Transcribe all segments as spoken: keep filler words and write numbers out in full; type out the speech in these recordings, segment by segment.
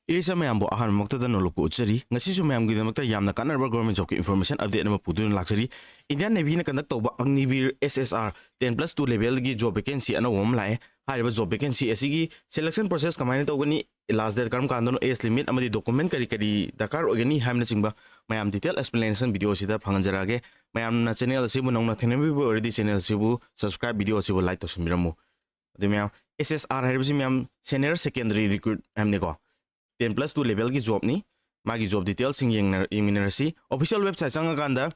ꯏꯔꯤꯁ ꯃꯌꯥꯝꯕꯨ ꯑꯍꯥꯟꯕꯃꯛꯇꯗ ꯅꯣꯂꯨꯛꯄ ꯎꯠꯆꯔꯤ꯫ ꯉꯁꯤꯁꯨ ꯃꯌꯥꯝꯒꯤꯗꯃꯛꯇ ꯌꯥꯝꯅ ꯀꯥꯟꯅꯔꯕ government jobꯀꯤ information update ꯑꯃ ꯄꯨꯗꯨꯅ ꯂꯥꯛꯆꯔꯤ꯫ Indian Navyꯅ conduct ꯇꯧꯕ Agniveer S S R ten plus two levelꯒꯤ job vacancy ꯑꯅꯧꯕ ꯑꯃ ꯂꯥꯛꯑꯦ꯫ ꯍꯥꯏꯔꯤꯕ job vacancy ꯑꯁꯤꯒꯤ selection process ꯀꯃꯥꯏꯅ ꯇꯧꯒꯅꯤ, last date ꯀꯔꯝ ꯀꯥꯟꯗꯅꯣ, age limit ꯑꯃꯗꯤ document ꯀꯔꯤ ꯀꯔꯤ ꯗꯔꯀꯥꯔ ꯑꯣꯏꯒꯅꯤ ꯍꯥꯏꯕꯅꯆꯤꯡꯕ ꯃꯌꯥꯝ detail explanation video ꯑꯁꯤꯗ ꯐꯪꯍꯟꯖꯔꯛꯑꯒꯦ꯫ ꯃꯌꯥꯝꯅ channel ꯑꯁꯤꯕꯨ ꯅꯧꯅ ꯊꯦꯡꯅꯕꯤꯕ ꯑꯣꯏꯔꯗꯤ channel ꯑꯁꯤꯕꯨ subscribe, video ꯑꯁꯤꯕꯨ like ꯇꯧꯁꯤꯟꯕꯤꯔꯝꯃꯨ꯫ ꯑꯗꯨ ꯃꯌꯥꯝ, S S R ꯍꯥꯏꯔꯤꯕꯁꯤ ꯃꯌꯥꯝ senior secondary recruit ꯍꯥꯏꯕꯅꯤꯀꯣ꯫ ten plus two levelꯒꯤ jobꯅꯤ꯫ ꯃꯥꯒꯤ job detailꯁꯤꯡ ꯌꯦꯡꯅ-, ꯌꯦꯡꯃꯤꯟꯅꯔꯁꯤ꯫ Official website ꯆꯪꯉꯀꯥꯟꯗ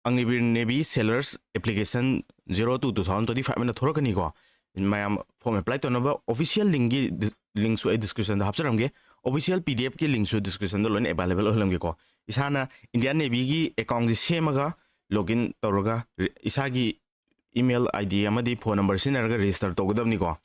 Agniveer Navy Sellers Application zero two two thousand twenty five ꯑꯅ ꯊꯣꯔꯛꯀꯅꯤꯀꯣ꯫ ꯃꯌꯥꯝ form apply ꯇꯧꯅꯕ official linkꯀꯤ ꯗꯤ-, linkꯁꯨ ꯑꯩ descriptionꯗ ꯍꯥꯞꯆꯔꯝꯒꯦ꯫ Official PDFꯀꯤ linkꯁꯨ descriptionꯗ ꯂꯣꯏꯅ available ꯑꯣꯏꯍꯜꯂꯝꯒꯦꯀꯣ꯫ ꯏꯁꯥꯅ Indian Navyꯒꯤ accountꯁꯤ ꯁꯦꯝꯃꯒ login ꯇꯧꯔꯒ ꯔꯤ-, ꯏꯁꯥꯒꯤ email ID ꯑꯃꯗꯤ phone number ꯁꯤꯖꯤꯟꯅꯔꯒ register ꯇꯧꯒꯗꯕꯅꯤꯀꯣ꯫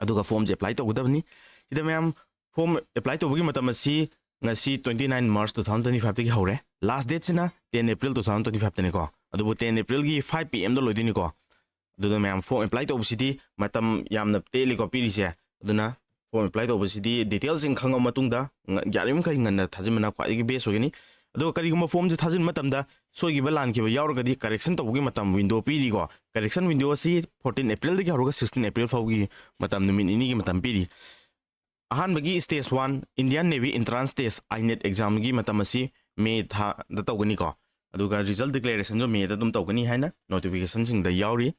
ꯑꯗꯨꯒ formꯁꯦ apply ꯇꯧꯒꯗꯕꯅꯤ꯫ ꯁꯤꯗ ꯃꯌꯥꯝ form apply ꯇꯧꯕꯒꯤ ꯃꯇꯝ ꯑꯁꯤ ꯉꯁꯤ twenty nine March two thousand twenty fiveꯇꯒꯤ ꯍꯧꯔꯦ꯫ Last dateꯁꯤꯅ ten April two thousand twenty fiveꯇꯅꯤꯀꯣ꯫ ꯑꯗꯨꯕꯨ ten Aprilꯒꯤ five PM ꯗ ꯂꯣꯏꯗꯣꯏꯅꯤꯀꯣ꯫ ꯑꯗꯨꯅ ꯃꯌꯥꯝ form apply ꯇꯧꯕꯁꯤꯗꯤ ꯃꯇꯝ ꯌꯥꯝꯅ ꯇꯦꯜꯂꯤꯀꯣ ꯄꯤꯔꯤꯁꯦ꯫ ꯑꯗꯨꯅ form apply ꯇꯧꯕꯁꯤꯗꯤ detailꯁꯤꯡ ꯈꯪꯉꯕ ꯃꯇꯨꯡꯗ ꯉ-, ꯌꯥꯔꯤꯕꯃꯈꯩ ꯉꯟꯅ ꯊꯥꯖꯤꯟꯕꯅ ꯈ꯭ꯋꯥꯏꯗꯒꯤ best ꯑꯣꯏꯒꯅꯤ꯫ ꯑꯗꯨꯒ ꯀꯔꯤꯒꯨꯝꯕ formꯁꯦ ꯊꯥꯖꯤꯟꯕ ꯃꯇꯝꯗ ꯁꯣꯏꯈꯤꯕ ꯂꯥꯟꯈꯤꯕ ꯌꯥꯎꯔꯒꯗꯤ correction ꯇꯧꯕꯒꯤ ꯃꯇꯝ window ꯄꯤꯔꯤꯀꯣ꯫ Correction window ꯑꯁꯤ fourteen Aprilꯗꯒꯤ ꯍꯧꯔꯒ sixteen April ꯐꯥꯎꯒꯤ ꯃꯇꯝ ꯅꯨꯃꯤꯠ ꯅꯤꯅꯤꯒꯤ ꯃꯇꯝ ꯄꯤꯔꯤ꯫ ꯑꯍꯥꯟꯕꯒꯤ stage one Indian Navy entrance test, INET examꯒꯤ ꯃꯇꯝ ꯑꯁꯤ May ꯊꯥꯗ ꯇꯧꯒꯅꯤꯀꯣ꯫ ꯑꯗꯨꯒ result declarationꯁꯨ Mayꯗ ꯑꯗꯨꯝ ꯇꯧꯒꯅꯤ ꯍꯥꯏꯅ notificationꯁꯤꯡꯗ ꯌꯥꯎꯔꯤ꯫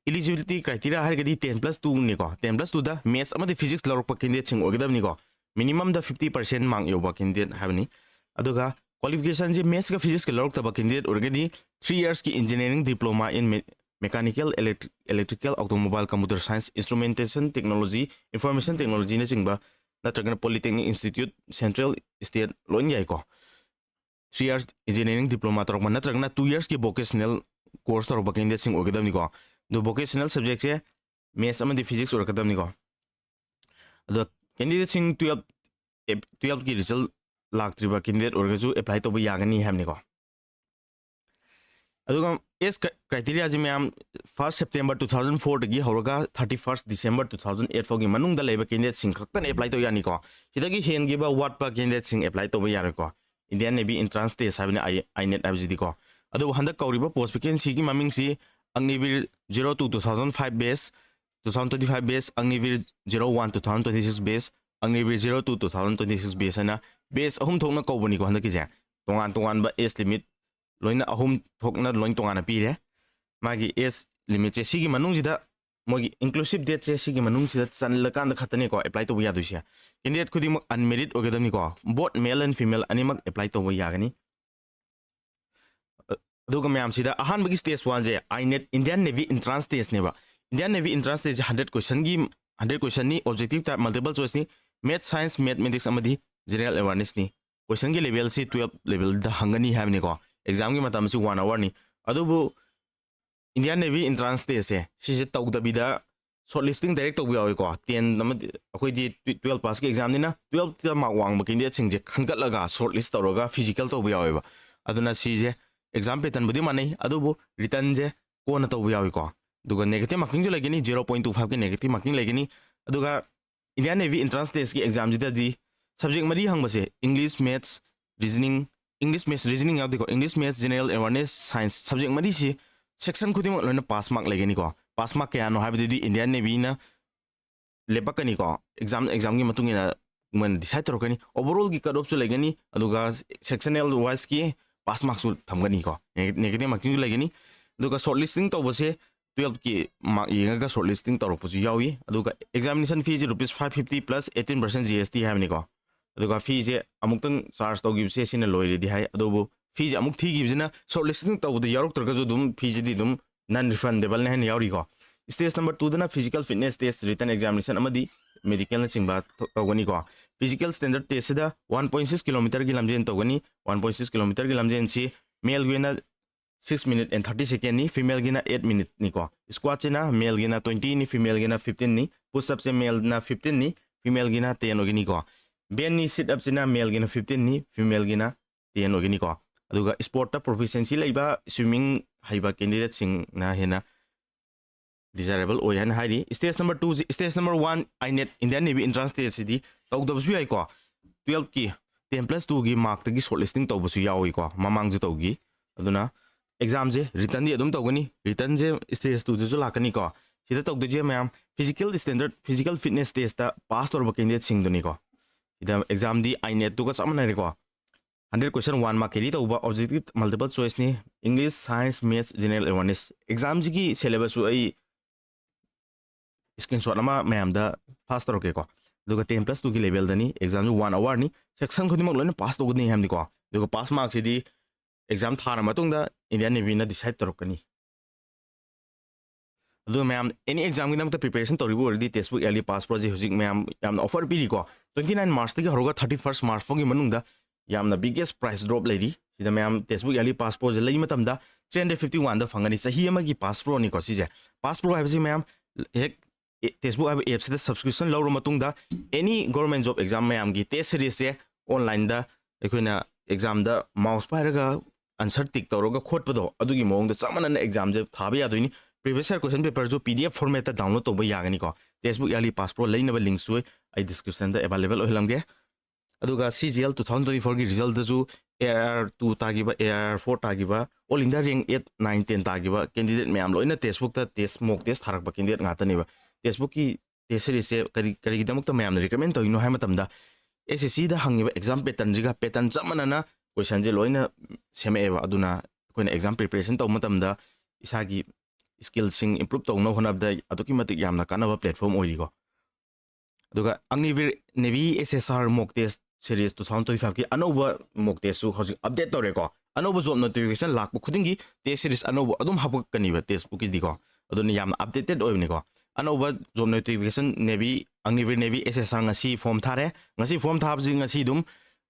Eligibility criteria ꯍꯥꯏꯔꯒꯗꯤ ten plus twoꯅꯤꯀꯣ꯫ Ten plus twoꯗ maths ꯑꯃꯗꯤ physics ꯂꯧꯔꯛꯄ candidateꯁꯤꯡ ꯑꯣꯏꯒꯗꯕꯅꯤꯀꯣ꯫ Minimumꯗ fifty percent mark ꯌꯧꯕ candidate ꯍꯥꯏꯕꯅꯤ꯫ ꯑꯗꯨꯒ qualificationꯁꯦ mathsꯀ physicsꯀ ꯂꯧꯔꯛꯇꯕ candidate ꯑꯣꯏꯔꯒꯗꯤ three yearsꯀꯤ engineering diploma in me-, mechanical, elect-, electrical, automobile, computer science, instrumentation technology, information technologyꯅꯆꯤꯡꯕ ꯅꯠꯇ꯭ꯔꯒꯅ polytechnic institute, central, state ꯂꯣꯏꯅ ꯌꯥꯏꯀꯣ꯫ Three years engineering diploma ꯇꯧꯔꯛꯄ ꯅꯠꯇ꯭ꯔꯒꯅ two yearsꯀꯤ vocational course ꯇꯧꯔꯛꯄ candidateꯁꯤꯡ ꯑꯣꯏꯒꯗꯕꯅꯤꯀꯣ꯫ ꯑꯗꯨ vocational subjectꯁꯦ maths ꯑꯃꯗꯤ physics ꯑꯣꯏꯔꯛꯀꯗꯕꯅꯤꯀꯣ꯫ ꯑꯗꯣ candidateꯁꯤꯡ twelve, twelveꯀꯤ result ꯂꯥꯛꯇ꯭ꯔꯤꯕ candidate ꯑꯣꯏꯔꯒꯁꯨ apply ꯇꯧꯕ ꯌꯥꯒꯅꯤ ꯍꯥꯏꯕꯅꯤꯀꯣ꯫ ꯑꯗꯨꯒ ꯑꯦꯖ ꯀ꯭ꯔꯥꯏꯇꯦꯔꯤꯌꯥꯁꯤ ꯃꯌꯥꯝ first September two thousand fourꯗꯒꯤ ꯍꯧꯔꯒ thirty first December two thousand eight ꯐꯥꯎꯒꯤ ꯃꯅꯨꯡꯗ ꯂꯩꯕ ꯀꯦꯟꯗꯤꯗꯦꯠꯁꯤꯡ ꯈꯛꯇꯅ ꯑꯦꯄ꯭ꯂꯥꯏ ꯇꯧ ꯌꯥꯅꯤꯀꯣ꯫ ꯁꯤꯗꯒꯤ ꯍꯦꯟꯈꯤꯕ ꯋꯥꯠꯄ ꯀꯦꯟꯗꯤꯗꯦꯠꯁꯤꯡ ꯑꯦꯄ꯭ꯂꯥꯏ ꯇꯧꯕ ꯌꯥꯔꯣꯏꯀꯣ꯫ Indian Navy Entrance Test ꯍꯥꯏꯕꯅꯤ, INET ꯍꯥꯏꯕꯁꯤꯗꯤꯀꯣ꯫ ꯑꯗꯨꯕꯨ ꯍꯟꯗꯛ ꯀꯧꯔꯤꯕ ꯄꯣꯁ ꯚꯦꯀꯦꯟꯁꯤꯒꯤ ꯃꯃꯤꯡꯁꯤ Agniveer zero two two thousand five batch, two thousand twenty five batch, Agniveer zero one two thousand twenty six batch, Agniveer zero two two thousand twenty six batch ꯍꯥꯏꯅ batch ꯑꯍꯨꯝ ꯊꯣꯛꯅ ꯀꯧꯕꯅꯤꯀꯣ꯫ ꯍꯟꯗꯛꯀꯤꯁꯦ ꯇꯣꯉꯥꯟ ꯇꯣꯉꯥꯟꯕ age limit ꯂꯣꯏꯅ ꯑꯍꯨꯝ ꯊꯣꯛꯅ ꯂꯣꯏ ꯇꯣꯉꯥꯟꯅ ꯄꯤꯔꯦ꯫ ꯃꯥꯒꯤ age limitꯁꯦ ꯁꯤꯒꯤ ꯃꯅꯨꯡꯁꯤꯗ, ꯃꯣꯏꯒꯤ inclusive dateꯁꯦ ꯁꯤꯒꯤ ꯃꯅꯨꯡꯁꯤꯗ ꯆꯜꯂꯀꯥꯟꯗ ꯈꯛꯇꯅꯤꯀꯣ ꯑꯦꯄ꯭ꯂꯥꯏ ꯇꯧꯕ ꯌꯥꯗꯣꯏꯁꯦ꯫ ꯀꯦꯟꯗꯤꯗꯦꯠ ꯈꯨꯗꯤꯡꯃꯛ unmarried ꯑꯣꯏꯒꯗꯕꯅꯤꯀꯣ꯫ Both male and female ꯑꯅꯤꯃꯛ ꯑꯦꯄ꯭ꯂꯥꯏ ꯇꯧꯕ ꯌꯥꯒꯅꯤ꯫ ꯑꯗꯨꯒ ꯃꯌꯥꯝꯁꯤꯗ ꯑꯍꯥꯟꯕꯒꯤ stage oneꯁꯦ INET Indian Navy Entrance Testꯅꯦꯕ꯫ Indian Navy Entrance Testꯁꯦ hundred questionꯒꯤ hundred questionꯅꯤ, objective type, multiple choiceꯅꯤ, math, science, mathematics ꯑꯃꯗꯤ general awarenessꯅꯤ꯫ Questionꯒꯤ levelꯁꯤ twelve levelꯗ ꯍꯪꯒꯅꯤ ꯍꯥꯏꯕꯅꯤꯀꯣ꯫ Examꯒꯤ ꯃꯇꯝꯁꯤ one hourꯅꯤ꯫ ꯑꯗꯨꯕꯨ Indian Navy Entrance Testꯁꯦ ꯁꯤꯁꯦ ꯇꯧꯗꯕꯤꯗ short listing direct ꯇꯧꯕ ꯌꯥꯎꯏꯀꯣ꯫ Ten ꯑꯃꯗꯤ ꯑꯩꯈꯣꯏꯗꯤ twelve passꯀꯤ examꯅꯤꯅ twelveꯇ mark ꯋꯥꯡꯕ candidateꯁꯤꯡꯁꯦ ꯈꯟꯒꯠꯂꯒ short list ꯇꯧꯔꯒ physical ꯇꯧꯕ ꯌꯥꯎꯋꯦꯕ꯫ ꯑꯗꯨꯅ ꯁꯤꯁꯦ exam patternꯕꯨꯗꯤ ꯃꯥꯟꯅꯩ, ꯑꯗꯨꯕꯨ returnꯁꯦ ꯀꯣꯟꯅ ꯇꯧꯕ ꯌꯥꯎꯏꯀꯣ꯫ ꯑꯗꯨꯒ negative markingꯁꯨ ꯂꯩꯒꯅꯤ, zero point two fiveꯀꯤ negative marking ꯂꯩꯒꯅꯤ꯫ ꯑꯗꯨꯒ Indian Navy Entrance Testꯀꯤ examꯁꯤꯗꯗꯤ subject ꯃꯔꯤ ꯍꯪꯕꯁꯦ, English, Maths, Reasoning, English, Maths, Reasoning ꯌꯥꯎꯗꯦꯀꯣ, English, Maths, General Awareness, Science, subject ꯃꯔꯤꯁꯤ section ꯈꯨꯗꯤꯡꯃꯛ ꯂꯣꯏꯅ pass mark ꯂꯩꯒꯅꯤꯀꯣ꯫ Pass mark ꯀꯌꯥꯅꯣ ꯍꯥꯏꯕꯗꯨꯗꯤ Indian Navyꯅ ꯂꯦꯞꯄꯛꯀꯅꯤꯀꯣ, exam examꯒꯤ ꯃꯇꯨꯡ ꯏꯟꯅ ꯃꯣꯏꯅ decide ꯇꯧꯔꯛꯀꯅꯤ꯫ Overallꯒꯤ cut offꯁꯨ ꯂꯩꯒꯅꯤ, ꯑꯗꯨꯒ sectional wiseꯀꯤ pass markꯁꯨ ꯊꯝꯒꯅꯤꯀꯣ, negative markingꯁꯨ ꯂꯩꯒꯅꯤ꯫ ꯑꯗꯨꯒ short listing ꯇꯧꯕꯁꯦ twelveꯀꯤ mark ꯌꯦꯡꯉꯒ short listing ꯇꯧꯔꯛꯄꯁꯨ ꯌꯥꯎꯏ꯫ ꯑꯗꯨꯒ examination feeꯁꯦ rupees five fifty plus eighteen percent GST ꯍꯥꯏꯕꯅꯤꯀꯣ꯫ ꯑꯗꯨꯒ feeꯁꯦ ꯑꯃꯨꯛꯇꯪ charge ꯇꯧꯈꯤꯕꯁꯦ ꯁꯤꯅ ꯂꯣꯏꯔꯦꯗꯤ ꯍꯥꯏ, ꯑꯗꯨꯕꯨ feeꯁꯦ ꯑꯃꯨꯛ ꯊꯤꯈꯤꯕꯁꯤꯅ short listing ꯇꯧꯕꯗ ꯌꯥꯎꯔꯛꯇ꯭ꯔꯒꯁꯨ ꯑꯗꯨꯝ feeꯁꯤꯗꯤ ꯑꯗꯨꯝ non refundableꯅ ꯍꯦꯟꯅ ꯌꯥꯎꯔꯤꯀꯣ꯫ Stage number twoꯗꯅ physical fitness test, written examination ꯑꯃꯗꯤ medicalꯅꯆꯤꯡꯕ ꯊꯣꯛ-, ꯇꯧꯒꯅꯤꯀꯣ꯫ Physical standard testꯁꯤꯗ one point six kilometerꯒꯤ ꯂꯝꯖꯦꯟ ꯇꯧꯒꯅꯤ꯫ One point six kilometerꯒꯤ ꯂꯝꯖꯦꯟꯁꯤ maleꯒꯤ ꯑꯣꯏꯅ six minute and thirty secondꯅꯤ, femaleꯒꯤꯅ eight minuteꯅꯤꯀꯣ꯫ Squatꯁꯤꯅ maleꯒꯤꯅ twentyꯅꯤ, femaleꯒꯤꯅ fifteenꯅꯤ꯫ Push upꯁꯦ maleꯅ fifteenꯅꯤ, femaleꯒꯤꯅ ten ꯑꯣꯏꯒꯅꯤꯀꯣ꯫ Benchꯅꯤ, sit upꯁꯤꯅ maleꯒꯤꯅ fifteenꯅꯤ, femaleꯒꯤꯅ ten ꯑꯣꯏꯒꯅꯤꯀꯣ꯫ ꯑꯗꯨꯒ ꯏꯁꯄꯣꯔꯠꯇ ꯄ꯭ꯔꯣꯐꯤꯁꯤꯌꯦꯟꯁꯤ ꯂꯩꯕ, ꯁ꯭ꯋꯤꯃꯤꯡ ꯍꯩꯕ ꯀꯦꯟꯗꯤꯗꯦꯠꯁꯤꯡꯅ ꯍꯦꯟꯅ ꯗꯤꯖꯥꯏꯔꯦꯕꯜ ꯑꯣꯏ ꯍꯥꯏꯅ ꯍꯥꯏꯔꯤ꯫ ꯁ꯭ꯇꯦꯖ ꯅꯝꯕꯔ ꯇꯨꯁꯤ, stage number one, INET, Indian navy entrance ꯇꯦꯁꯁꯤꯗꯤ ꯇꯧꯗꯕꯁꯨ ꯌꯥꯏꯀꯣ꯫ ꯇꯨꯌꯦꯜꯞꯀꯤ ꯇꯦꯟ ꯄ꯭ꯂꯁ ꯇꯨꯒꯤ ꯃꯥꯔꯛꯇꯒꯤ ꯁꯣꯔꯠ ꯂꯤꯁꯇꯤꯡ ꯇꯧꯕꯁꯨ ꯌꯥꯎꯏꯀꯣ, ꯃꯃꯥꯡꯁꯨ ꯇꯧꯈꯤ꯫ ꯑꯗꯨꯅ ꯑꯦꯛꯖꯥꯝꯁꯦ ꯔꯤꯇꯟꯗꯤ ꯑꯗꯨꯝ ꯇꯧꯒꯅꯤ꯫ ꯔꯤꯇꯟꯁꯦ ꯁ꯭ꯇꯦꯖ ꯇꯨꯗꯁꯨ ꯂꯥꯛꯀꯅꯤꯀꯣ꯫ ꯁꯤꯗ ꯇꯧꯗꯣꯏꯁꯦ ꯃꯌꯥꯝ physical standard, physical fitness test pass ꯇꯧꯔꯕ ꯀꯦꯟꯗꯤꯗꯦꯠꯁꯤꯡꯗꯨꯅꯤꯀꯣ꯫ ꯁꯤꯗ ꯑꯦꯛꯖꯥꯝꯗꯤ ꯑꯥꯏꯅꯦꯠꯇꯨꯒ ꯆꯞ ꯃꯥꯟꯅꯔꯦꯀꯣ꯫ ꯍꯟꯗ꯭ꯔꯦꯠ ꯀꯣꯏꯁꯟ ꯋꯥꯟ ꯃꯥꯔꯛ ꯀꯦꯔꯤ ꯇꯧꯕ ꯑꯣꯞꯖꯦꯛꯇꯤꯞ ꯃꯜꯇꯤꯄꯜ ꯆꯣꯏꯁꯅꯤ꯫ ꯏꯪꯂꯤꯁ, ꯁꯥꯏꯟꯁ, ꯃꯦꯠꯁ, ꯖꯦꯅꯔꯦꯜ ꯑꯦꯋꯥꯔꯅꯦꯁ꯫ ꯑꯦꯛꯖꯥꯝꯁꯤꯒꯤ ꯁꯦꯂꯦꯕꯁꯁꯨ ꯑꯩ ꯁ꯭ꯀ꯭ꯔꯤꯟꯁꯣꯠ ꯑꯃ ꯃꯌꯥꯝꯗ ꯐ꯭ꯂꯥꯁ ꯇꯧꯔꯛꯀꯦꯀꯣ꯫ ꯑꯗꯨꯒ ꯇꯦꯟ ꯄ꯭ꯂꯁ ꯇꯨꯒꯤ ꯂꯦꯚꯦꯜꯗꯅꯤ꯫ ꯑꯦꯛꯖꯥꯝꯁꯤ ꯋꯥꯟ ꯑꯋꯥꯔꯅꯤ꯫ ꯁꯦꯛꯁꯟ ꯈꯨꯗꯤꯡꯃꯛ ꯂꯣꯏꯅ ꯄꯥꯁ ꯇꯧꯒꯅꯤ ꯍꯥꯏꯕꯅꯤꯀꯣ꯫ ꯑꯗꯨꯒ ꯄꯥꯁ ꯃꯥꯔꯛꯁꯤꯗꯤ ꯑꯦꯛꯖꯥꯝ ꯊꯥꯔ ꯃꯇꯨꯡꯗ ꯏꯟꯗꯤꯌꯥꯟ ꯅꯦꯚꯤꯅ ꯗꯤꯁꯥꯏꯠ ꯇꯧꯔꯛꯀꯅꯤ꯫ ꯑꯗꯨꯒ ꯃꯌꯥꯝ ꯑꯦꯅꯤ ꯑꯦꯛꯖꯥꯝꯒꯤꯗꯃꯛꯇ ꯄ꯭ꯔꯤꯄꯦꯔꯦꯁꯟ ꯇꯧꯔꯤꯕ ꯑꯣꯏꯔꯗꯤ ꯇꯦꯛꯁꯕꯨꯛ ꯏꯌꯔꯂꯤ ꯄꯥꯁ ꯄ꯭ꯔꯣꯁꯦ ꯍꯧꯖꯤꯛ ꯃꯌꯥꯝ ꯌꯥꯝꯅ ꯑꯣꯐꯔ ꯄꯤꯔꯤꯀꯣ꯫ ꯇ꯭ꯋꯦꯟꯇꯤ ꯅꯥꯏꯟ ꯃꯥꯔꯆꯇꯒꯤ ꯍꯧꯔꯒ ꯊꯥꯔꯇꯤ ꯐꯥꯔꯁ ꯃꯥꯔꯆ ꯐꯥꯎꯒꯤ ꯃꯅꯨꯡꯗ ꯌꯥꯝꯅ ꯕꯤꯒꯦꯁ ꯄ꯭ꯔꯥꯏꯁ ꯗ꯭ꯔꯣꯞ ꯂꯩꯔꯤ꯫ ꯁꯤꯗ ꯃꯌꯥꯝ ꯇꯦꯛꯁꯕꯨꯛ ꯏꯌꯔꯂꯤ ꯄꯥꯁ ꯄ꯭ꯔꯣꯁꯦ ꯂꯩ ꯃꯇꯝꯗ ꯊ꯭ꯔꯤ ꯍꯟꯗ꯭ꯔꯦꯠ ꯐꯤꯐꯇꯤ ꯋꯥꯟꯗ ꯐꯪꯒꯅꯤ꯫ ꯆꯍꯤ ꯑꯃꯒꯤ ꯄꯥꯁ ꯄ꯭ꯔꯣꯅꯤꯀꯣ ꯁꯤꯁꯦ꯫ ꯄꯥꯁ ꯄ꯭ꯔꯣ ꯍꯥꯏꯕꯁꯤ ꯃꯌꯥꯝ ꯍꯦꯛ ꯇꯦꯛꯁꯕꯨꯛ ꯍꯥꯏꯕ ꯑꯦꯞꯁꯤꯗ ꯁꯕꯁꯀ꯭ꯔꯤꯞꯁꯟ ꯂꯧꯔ ꯃꯇꯨꯡꯗ ꯑꯦꯅꯤ ꯒꯣꯔꯃꯦꯟ ꯖꯣꯕ ꯑꯦꯛꯖꯥꯝ ꯃꯌꯥꯝꯒꯤ ꯇꯦꯁ ꯁꯤꯔꯤꯁꯁꯦ ꯑꯣꯟꯂꯥꯏꯟꯗ ꯑꯩꯈꯣꯏꯅ ꯑꯦꯛꯖꯥꯝꯗ ꯃꯥꯎꯁ ꯄꯥꯏꯔꯒ ꯑꯟꯁꯔ ꯇꯤꯛ ꯇꯧꯔꯒ ꯈꯣꯠꯄꯗꯣ, ꯑꯗꯨꯒꯤ ꯃꯑꯣꯡꯗ ꯆꯞ ꯃꯥꯟꯅꯅ ꯑꯦꯛꯖꯥꯝꯁꯦ ꯊꯥꯕ ꯌꯥꯗꯣꯏꯅꯤ꯫ ꯄ꯭ꯔꯤꯚꯤꯌꯁ ꯏꯌꯔ ꯀꯣꯏꯁꯟ ꯄꯦꯄꯔꯁꯨ ꯄꯤ ꯗꯤ ꯑꯦꯐ ꯐꯣꯔꯃꯦꯠꯇ ꯗꯥꯎꯟꯂꯣꯗ ꯇꯧꯕ ꯌꯥꯒꯅꯤꯀꯣ꯫ ꯇꯦꯛꯁꯕꯨꯛ ꯏꯌꯔꯂꯤ ꯄꯥꯁ ꯄ꯭ꯔꯣ ꯂꯩꯅꯕ ꯂꯤꯡꯁꯨ ꯑꯩ ꯗꯤꯁꯀ꯭ꯔꯤꯞꯁꯟꯗ ꯑꯦꯕꯥꯏꯂꯦꯕꯜ ꯑꯣꯏꯍꯜꯂꯝꯒꯦ꯫ ꯑꯗꯨꯒ C G L two thousand twenty ꯐꯣꯔꯒꯤ ꯔꯤꯖꯜꯇꯁꯨ ꯑꯦ ꯑꯥꯔ ꯇꯨ ꯇꯥꯈꯤꯕ, ꯑꯦ ꯑꯥꯔ ꯐꯣꯔ ꯇꯥꯈꯤꯕ, all India rank eight, nine, ten ꯇꯥꯈꯤꯕ ꯀꯦꯟꯗꯤꯗꯦꯠ ꯃꯌꯥꯝ ꯂꯣꯏꯅ ꯇꯦꯛꯁꯕꯨꯛꯇ ꯇꯦꯁ, ꯃꯣꯛ ꯇꯦꯁ ꯊꯥꯔꯛꯄ ꯀꯦꯟꯗꯤꯗꯦꯠ ꯉꯥꯛꯇꯅꯦꯕ꯫ ꯇꯦꯛꯁꯕꯨꯛꯀꯤ ꯇꯦꯁ ꯁꯤꯔꯤꯁꯁꯦ ꯀꯔꯤ, ꯀꯔꯤꯒꯤꯗꯃꯛꯇ ꯃꯌꯥꯝꯅ ꯔꯤꯀꯃꯦꯟ ꯇꯧꯔꯤꯅꯣ ꯍꯥꯏꯕ ꯃꯇꯝꯗ, ꯑꯦꯁ ꯑꯦꯁ ꯁꯤꯗ ꯍꯪꯉꯤꯕ ꯑꯦꯛꯖꯥꯝ ꯄꯦꯇꯔꯟꯁꯤꯒ ꯄꯦꯇꯔꯟ ꯆꯞ ꯃꯥꯟꯅꯅ ꯀꯣꯏꯁꯟꯁꯦ ꯂꯣꯏꯅ ꯁꯦꯝꯃꯛꯑꯦꯕ꯫ ꯑꯗꯨꯅ ꯑꯩꯈꯣꯏꯅ ꯑꯦꯛꯖꯥꯝ ꯄ꯭ꯔꯤꯄꯦꯔꯦꯁꯟ ꯇꯧꯕ ꯃꯇꯝꯗ ꯏꯁꯥꯒꯤ ꯁ꯭ꯀꯤꯜꯁꯤꯡ ꯏꯝꯄ꯭ꯔꯨꯞ ꯇꯧꯅꯕ ꯍꯣꯠꯅꯕꯗ ꯑꯗꯨꯛꯀꯤ ꯃꯇꯤꯛ ꯌꯥꯝꯅ ꯀꯥꯟꯅꯕ ꯄ꯭ꯂꯦꯠꯐꯣꯔꯝ ꯑꯣꯏꯔꯤꯀꯣ꯫ ꯑꯗꯨꯒ Agniveer navy S S R mock test series two thousand twenty ꯐꯥꯏꯚꯀꯤ ꯑꯅꯧꯕ ꯃꯣꯛ ꯇꯦꯁꯁꯨ ꯍꯧꯖꯤꯛ ꯑꯞꯗꯦꯠ ꯇꯧꯔꯦꯀꯣ꯫ ꯑꯅꯧꯕ ꯖꯣꯕ ꯅꯣꯇꯤꯐꯤꯀꯦꯁꯟ ꯂꯥꯛꯄ ꯈꯨꯗꯤꯡꯒꯤ ꯇꯦꯁ ꯁꯤꯔꯤꯁ ꯑꯅꯧꯕ ꯑꯗꯨꯝ ꯍꯥꯄꯛꯀꯅꯤꯕ ꯇꯦꯛꯁꯕꯨꯛꯀꯤꯗꯤꯀꯣ꯫ ꯑꯗꯨꯅ ꯌꯥꯝꯅ ꯑꯞꯗꯦꯇꯦꯠ ꯑꯣꯏꯕꯅꯤꯀꯣ꯫ ꯑꯅꯧꯕ job notification navy, ꯑꯒꯅꯤꯕꯤꯔ navy S S R ꯉꯁꯤ ꯐꯣꯝ ꯊꯥꯔꯦ꯫ ꯉꯁꯤ ꯐꯣꯝ ꯊꯥꯕꯁꯤ ꯉꯁꯤ ꯑꯗꯨꯝ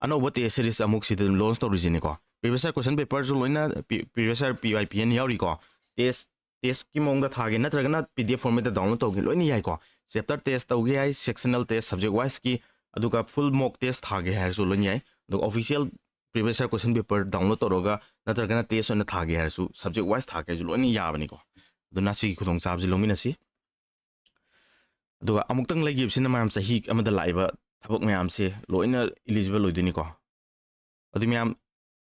ꯑꯅꯧꯕ ꯇꯦꯁ ꯁꯤꯔꯤꯁ ꯑꯃꯨꯛ ꯁꯤꯗ ꯑꯗꯨꯝ ꯂꯣꯟꯆ ꯇꯧꯔꯤꯁꯤꯅꯤꯀꯣ꯫ ꯄ꯭ꯔꯤꯚꯤꯌꯁ ꯏꯌꯔ ꯀꯣꯏꯁꯟ ꯄꯦꯄꯔꯁꯨ ꯂꯣꯏꯅ ꯄ꯭ꯔꯤꯚꯤꯌꯁ ꯏꯌꯔ ꯄꯤ ꯋꯥꯏ ꯄꯤ ꯑꯦꯟ ꯌꯥꯎꯔꯤꯀꯣ꯫ ꯇꯦꯁ ꯇꯦꯁꯀꯤ ꯃꯑꯣꯡꯗ ꯊꯥꯒꯦ ꯅꯠꯇ꯭ꯔꯒꯅ ꯄꯤ ꯗꯤ ꯑꯦꯐ ꯐꯣꯔꯃꯦꯠꯇ ꯗꯥꯎꯟꯂꯣꯗ ꯇꯧꯒꯦ ꯂꯣꯏꯅ ꯌꯥꯏꯀꯣ꯫ ꯆꯦꯞꯇꯔ ꯇꯦꯁ ꯇꯧꯒꯦ ꯌꯥꯏ, ꯁꯦꯛꯁꯅꯦꯜ ꯇꯦꯁ ꯁꯕꯖꯦꯛ ꯋꯥꯏꯁꯀꯤ, ꯑꯗꯨꯒ ꯐꯨꯜ ꯃꯣꯛ ꯇꯦꯁ ꯊꯥꯒꯦ ꯍꯥꯏꯔꯁꯨ ꯂꯣꯏꯅ ꯌꯥꯏ꯫ ꯑꯗꯨꯒ official previous year question paper download ꯇꯧꯔꯒ ꯅꯠꯇ꯭ꯔꯒꯅ test ꯑꯣꯏꯅ ꯊꯥꯒꯦ ꯍꯥꯏꯔꯁꯨ subject wise ꯊꯥꯒꯦ ꯍꯥꯏꯔꯁꯨ ꯂꯣꯏꯅ ꯌꯥꯕꯅꯤꯀꯣ꯫ ꯑꯗꯨꯅ ꯁꯤꯒꯤ ꯈꯨꯗꯣꯡꯆꯥꯕꯁꯤ ꯂꯧꯃꯤꯟꯅꯁꯤ꯫ ꯑꯗꯨꯒ ꯑꯃꯨꯛꯇꯪ ꯂꯩꯈꯤꯕꯁꯤꯅ ꯃꯌꯥꯝ ꯆꯍꯤ ꯑꯃꯗ ꯂꯥꯛꯏꯕ ꯊꯕꯛ ꯃꯌꯥꯝꯁꯦ ꯂꯣꯏꯅ eligible ꯑꯣꯏꯗꯣꯏꯅꯤꯀꯣ꯫ ꯑꯗꯨ ꯃꯌꯥꯝ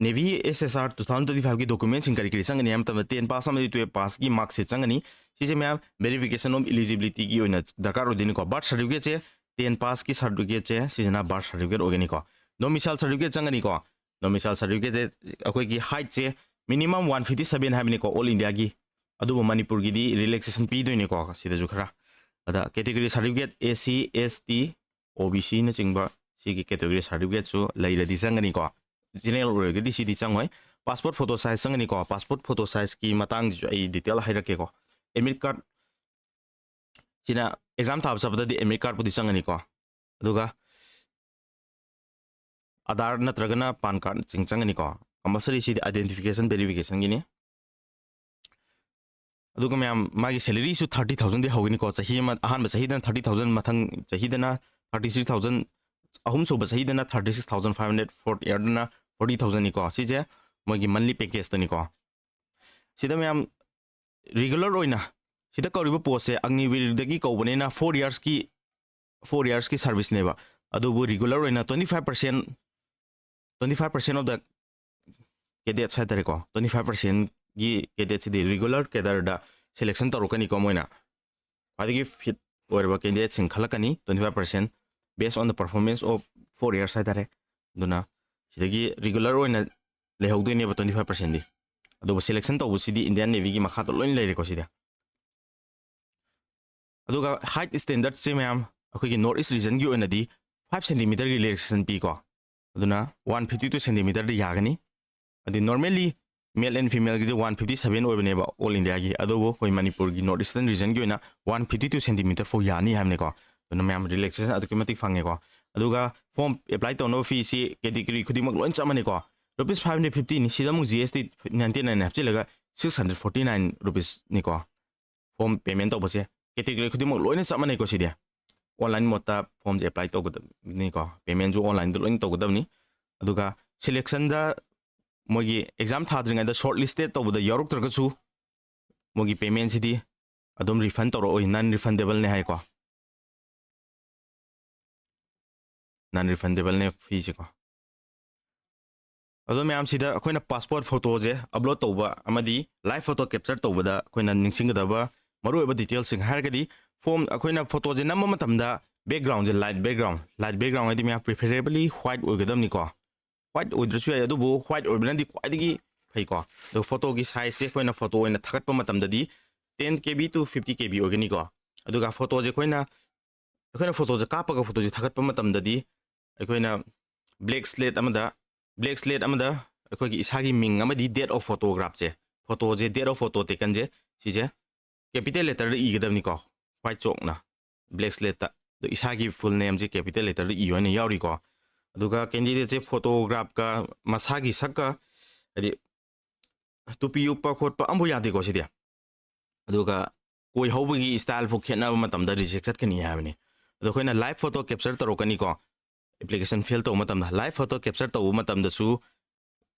Navy S S R two thousand twenty five ꯒꯤ document ꯁꯤꯡ ꯀꯔꯤ ꯀꯔꯤ ꯆꯪꯒꯅꯤ ꯍꯥꯏꯕ ꯃꯇꯝꯗ ten pass ꯑꯃꯗꯤ twelve pass ꯀꯤ mark sheet ꯆꯪꯒꯅꯤ꯫ ꯁꯤꯁꯦ ꯃꯌꯥꯝ verification of eligibility ꯒꯤ ꯑꯣꯏꯅ ꯗꯔꯀꯥꯔ ꯑꯣꯏꯗꯣꯏꯅꯤꯀꯣ꯫ Birth certificate ꯁꯦ ten pass ꯀꯤ certificate ꯁꯦ ꯁꯤꯁꯤꯅ birth certificate ꯑꯣꯏꯒꯅꯤꯀꯣ꯫ Domicile certificate ꯆꯪꯒꯅꯤꯀꯣ꯫ Domicile certificate ꯁꯦ ꯑꯩꯈꯣꯏꯒꯤ height ꯁꯦ minimum one fifty seven ꯍꯥꯏꯕꯅꯤꯀꯣ all India ꯒꯤ꯫ ꯑꯗꯨꯕꯨ ꯃꯅꯤꯄꯨꯔꯒꯤꯗꯤ relaxation ꯄꯤꯗꯣꯏꯅꯤꯀꯣ ꯁꯤꯗꯁꯨ ꯈꯔ꯫ ꯑꯗ category certificate S C, S T, O B C ꯅꯆꯤꯡꯕ ꯁꯤꯒꯤ category certificate ꯁꯨ ꯂꯩꯔꯗꯤ ꯆꯪꯒꯅꯤꯀꯣ꯫ General ꯑꯣꯏꯔꯒꯗꯤ ꯁꯤꯗꯤ ꯆꯪꯉꯣꯏ꯫ Passport photo size ꯆꯪꯒꯅꯤꯀꯣ꯫ Passport photo size ꯀꯤ ꯃꯇꯥꯡꯁꯤꯁꯨ ꯑꯩ detail ꯍꯥꯏꯔꯛꯀꯦꯀꯣ꯫ Admit card ꯁꯤꯅ exam ꯊꯥꯕ ꯆꯠꯄꯗꯗꯤ admit card ꯄꯨꯗꯤ ꯆꯪꯒꯅꯤꯀꯣ꯫ ꯑꯗꯨꯒ Aadhaar ꯅꯠꯇ꯭ꯔꯒꯅ PAN card ꯁꯤꯡ ꯆꯪꯒꯅꯤꯀꯣ꯫ Compulsory ꯁꯤꯗꯤ identification verification ꯒꯤꯅꯤ꯫ ꯑꯗꯨꯒ ꯃꯌꯥꯝ ꯃꯥꯒꯤ salary ꯁꯨ thirty thousand ꯗꯤ ꯍꯧꯒꯅꯤꯀꯣ꯫ ꯆꯍꯤ ꯑꯃ, ꯑꯍꯥꯟꯕ ꯆꯍꯤꯗꯅ thirty thousand, ꯃꯊꯪ ꯆꯍꯤꯗꯅ thirty three thousand, ꯑꯍꯨꯝꯁꯨꯕ ꯆꯍꯤꯗꯅ thirty six thousand five hundred, fourth year ꯗꯅ forty thousand ꯅꯤꯀꯣ꯫ ꯁꯤꯁꯦ ꯃꯣꯏꯒꯤ monthly package ꯇꯅꯤꯀꯣ꯫ ꯁꯤꯗ ꯃꯌꯥꯝ regular ꯑꯣꯏꯅ ꯁꯤꯗ ꯀꯧꯔꯤꯕ post ꯁꯦ Agniveer ꯗꯒꯤ ꯀꯧꯕꯅꯤꯅ four years ꯀꯤ, four years ꯀꯤ service ꯅꯦꯕ꯫ ꯑꯗꯨꯕꯨ regular ꯑꯣꯏꯅ twenty five percent, twenty five percent of the cadets ꯍꯥꯏꯇꯥꯔꯦꯀꯣ꯫ Twenty five percent ꯒꯤ cadet ꯁꯤꯗꯤ regular cadre ꯗ selection ꯇꯧꯔꯛꯀꯅꯤꯀꯣ꯫ ꯃꯣꯏꯅ ꯈ꯭ꯋꯥꯏꯗꯒꯤ fit ꯑꯣꯏꯔꯕ candidate ꯁꯤꯡ ꯈꯜꯂꯛꯀꯅꯤ, twenty five percent based on the performance of four years ꯍꯥꯏꯇꯥꯔꯦ꯫ ꯑꯗꯨꯅ ꯁꯤꯗꯒꯤ regular ꯑꯣꯏꯅ ꯂꯩꯍꯧꯗꯣꯏꯅꯦꯕ twenty five percent ꯗꯤ꯫ ꯑꯗꯨꯕꯨ selection ꯇꯧꯕꯁꯤꯗꯤ Indian Navy ꯒꯤ ꯃꯈꯥꯗ ꯂꯣꯏꯅ ꯂꯩꯔꯦꯀꯣ ꯁꯤꯗꯤ꯫ ꯑꯗꯨꯒ height standard ꯁꯦ ꯃꯌꯥꯝ ꯑꯩꯈꯣꯏꯒꯤ North East region ꯒꯤ ꯑꯣꯏꯅꯗꯤ five centimeter relaxation ꯄꯤꯀꯣ꯫ ꯑꯗꯨꯅ one fifty two centimeter ꯗꯤ ꯌꯥꯒꯅꯤ꯫ ꯑꯗꯨ normally male and female ꯒꯤꯁꯦ one fifty seven ꯑꯣꯏꯕꯅꯦꯕ all India ꯒꯤ꯫ ꯑꯗꯨꯕꯨ ꯑꯩꯈꯣꯏ ꯃꯅꯤꯄꯨꯔꯒꯤ North Eastern region ꯒꯤ ꯑꯣꯏꯅ one fifty two centimeter ꯐꯥꯎ ꯌꯥꯅꯤ ꯍꯥꯏꯕꯅꯤꯀꯣ꯫ ꯑꯗꯨꯅ ꯃꯌꯥꯝ relaxation ꯑꯗꯨꯛꯀꯤ ꯃꯇꯤꯛ ꯐꯪꯉꯦꯀꯣ꯫ ꯑꯗꯨꯒ form apply ꯇꯧꯅꯕ fee ꯁꯤ category ꯈꯨꯗꯤꯡꯃꯛ ꯂꯣꯏ ꯆꯞ ꯃꯥꯟꯅꯩꯀꯣ꯫ Rupees five hundred fifty ꯅꯤ꯫ ꯁꯤꯗ ꯑꯃꯨꯛ G S T ninety nine ꯍꯥꯞꯆꯤꯜꯂꯒ six hundred forty nine rupees ꯅꯤꯀꯣ꯫ Form payment ꯇꯧꯕꯁꯦ category ꯈꯨꯗꯤꯡꯃꯛ ꯂꯣꯏꯅ ꯆꯞ ꯃꯥꯟꯅꯩꯀꯣ꯫ ꯁꯤꯗꯤ online mode ꯇ form ꯁꯦ apply ꯇꯧꯒꯗꯕꯅꯤꯀꯣ꯫ Payment ꯁꯨ online ꯗ ꯂꯣꯏꯅ ꯇꯧꯒꯗꯕꯅꯤ꯫ ꯑꯗꯨꯒ ꯁꯦꯂꯦꯛꯁꯟꯗ ꯃꯣꯏꯒꯤ ꯑꯦꯛꯖꯥꯝ ꯊꯥꯗ꯭ꯔꯤꯉꯩꯗ ꯁꯣꯔꯠ ꯂꯤꯁꯇꯦꯠ ꯇꯧꯕꯗ ꯌꯥꯎꯔꯛꯇ꯭ꯔꯒꯁꯨ ꯃꯣꯏꯒꯤ ꯄꯦꯃꯦꯟꯁꯤꯗꯤ ꯑꯗꯨꯝ ꯔꯤꯐꯟ ꯇꯧꯔꯛꯑꯣꯏ, ꯅꯟ ꯔꯤꯐꯟꯗꯦꯕꯜꯅꯦ ꯍꯥꯏꯀꯣ꯫ ꯅꯟ ꯔꯤꯐꯟꯗꯦꯕꯜꯅꯦ ꯐꯤꯁꯦꯀꯣ꯫ ꯑꯗꯣ ꯃꯌꯥꯝꯁꯤꯗ ꯑꯩꯈꯣꯏꯅ ꯄꯥꯁꯄꯣꯔꯠ ꯐꯣꯇꯣꯁꯦ ꯑꯞꯂꯣꯗ ꯇꯧꯕ ꯑꯃꯗꯤ ꯂꯥꯏꯚ ꯐꯣꯇꯣ ꯀꯦꯞꯆꯔ ꯇꯧꯕꯗ ꯑꯩꯈꯣꯏꯅ ꯅꯤꯡꯁꯤꯡꯒꯗꯕ ꯃꯔꯨꯑꯣꯏꯕ ꯗꯤꯇꯦꯜꯁꯤꯡ ꯍꯥꯏꯔꯒꯗꯤ, ꯐꯣꯝ ꯑꯩꯈꯣꯏꯅ ꯐꯣꯇꯣꯁꯦ ꯅꯝꯕ ꯃꯇꯝꯗ ꯕꯦꯛꯒ꯭ꯔꯥꯎꯟꯁꯦ ꯂꯥꯏꯠ ꯕꯦꯛꯒ꯭ꯔꯥꯎꯟ, ꯂꯥꯏꯠ ꯕꯦꯛꯒ꯭ꯔꯥꯎꯟ ꯍꯥꯏꯗꯤ ꯃꯌꯥꯝ ꯄ꯭ꯔꯤꯐꯦꯔꯦꯕꯂꯤ ꯋꯥꯏꯠ ꯑꯣꯏꯒꯗꯕꯅꯤꯀꯣ꯫ ꯋꯥꯏꯠ ꯑꯣꯏꯗ꯭ꯔꯁꯨ ꯌꯥꯏ, ꯑꯗꯨꯕꯨ ꯋꯥꯏꯠ ꯑꯣꯏꯕꯅꯗꯤ ꯈ꯭ꯋꯥꯏꯗꯒꯤ ꯐꯩꯀꯣ꯫ ꯑꯗꯣ ꯐꯣꯇꯣꯒꯤ ꯁꯥꯏꯖꯁꯦ ꯑꯩꯈꯣꯏꯅ ꯐꯣꯇꯣ ꯑꯣꯏꯅ ꯊꯥꯒꯠꯄ ꯃꯇꯝꯗꯗꯤ ten K B to fifty K B ꯑꯣꯏꯒꯅꯤꯀꯣ꯫ ꯑꯗꯨꯒ ꯐꯣꯇꯣꯁꯦ ꯑꯩꯈꯣꯏꯅ ꯑꯩꯈꯣꯏꯅ ꯐꯣꯇꯣꯁꯦ ꯀꯥꯞꯄꯒ ꯐꯣꯇꯣꯁꯦ ꯊꯥꯒꯠꯄ ꯃꯇꯝꯗꯗꯤ ꯑꯩꯈꯣꯏꯅ ꯕ꯭ꯂꯦꯛ ꯁ꯭ꯂꯦꯠ ꯑꯃꯗ, ꯕ꯭ꯂꯦꯛ ꯁ꯭ꯂꯦꯠ ꯑꯃꯗ ꯑꯩꯈꯣꯏꯒꯤ ꯏꯁꯥꯒꯤ ꯃꯤꯡ ꯑꯃꯗꯤ date of photograph ꯁꯦ, ꯐꯣꯇꯣꯁꯦ, date of photo taken ꯁꯦ, ꯁꯤꯁꯦ ꯀꯦꯄꯤꯇꯦꯜ ꯂꯦꯇꯔꯗ ꯏꯒꯗꯕꯅꯤꯀꯣ, ꯋꯥꯏꯠ ꯆꯣꯛꯅ ꯕ꯭ꯂꯦꯛ ꯁ꯭ꯂꯦꯠꯇ꯫ ꯑꯗꯣ ꯏꯁꯥꯒꯤ ꯐꯨꯜ ꯅꯦꯝꯁꯦ ꯀꯦꯄꯤꯇꯦꯜ ꯂꯦꯇꯔꯗ ꯏꯌꯨ ꯍꯥꯏꯅ ꯌꯥꯎꯔꯤꯀꯣ꯫ ꯑꯗꯨꯒ ꯀꯦꯟꯗꯤꯗꯦꯠꯁꯦ ꯐꯣꯇꯣꯒ꯭ꯔꯥꯐꯀ ꯃꯁꯥꯒꯤ ꯁꯛꯀ, ꯍꯥꯏꯗꯤ ꯇꯨꯄꯤ ꯎꯞꯄ ꯈꯣꯠꯄ ꯑꯃꯐꯥꯎ ꯌꯥꯗꯦꯀꯣ ꯁꯤꯗꯤ꯫ ꯑꯗꯨꯒ ꯀꯣꯏ ꯍꯧꯕꯒꯤ ꯁ꯭ꯇꯥꯏꯜ ꯐꯥꯎ ꯈꯦꯠꯅꯕ ꯃꯇꯝꯗ ꯔꯤꯖꯦꯛ ꯆꯠꯀꯅꯤ ꯍꯥꯏꯕꯅꯤ꯫ ꯑꯗꯣ ꯑꯩꯈꯣꯏꯅ ꯂꯥꯏꯚ ꯐꯣꯇꯣ ꯀꯦꯞꯆꯔ ꯇꯧꯔꯛꯀꯅꯤꯀꯣ꯫ ꯑꯦꯄ꯭ꯂꯤꯀꯦꯁꯟ ꯐꯤꯜ ꯇꯧꯕ ꯃꯇꯝꯗ, ꯂꯥꯏꯚ ꯐꯣꯇꯣ ꯀꯦꯞꯆꯔ ꯇꯧꯕ ꯃꯇꯝꯗꯁꯨ